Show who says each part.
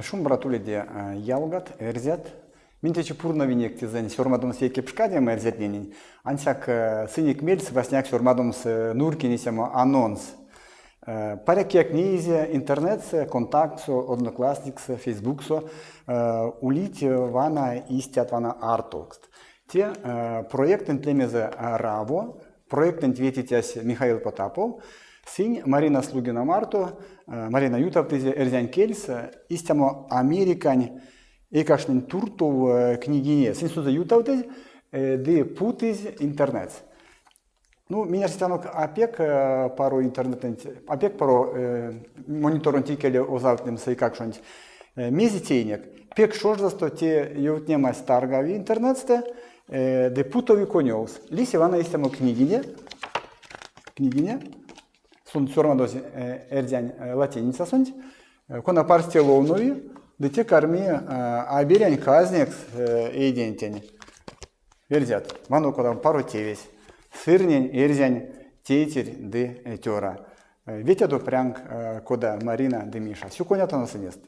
Speaker 1: Шумбрат уледе, ялгат, эрзят. Минь течи пурнавинек тезэнь сёрмадомс вейке пшкадема эрзятненень. Ансяк сынек мельс васняк сёрмадомс Нурькин истямо анонс. Паряк кияк неизе интернетсэ, Контактсо, Одноклассниксэ, Фейсбуксо улить вана истят вана артовкст. Те проектэнть лемезэ Раво. Проектэнть ветицясь Михаил Потапов. Сынь Марина Слугина марто, Марина ютавтызе эрзянь кельс истямо Американь эйкакштнень туртов книгине. Сынь сонзэ ютавтызь ды путызь интернетс. Ну, минь арсетянок а пек паро интернетэнть, а пек паро мониторонть икеле озавтнемс эйкакшонть. Мезе теинек? Пек шождасто те ёвтнемась таргави интернетстэ, ды путови конёвс. Лиси вана истямо книгине, книгине, сон сёрмадозь эрзянь латиницасонть, кона парсте ловнови, ды те карми а берянь казнекс эйдентень. Эрзят, вано кодамо паро тевесь. Сырнень эрзянь тейтерь ды цёра. Ветядо прянк, кода Марина ды Миша. Сюконятано сынест.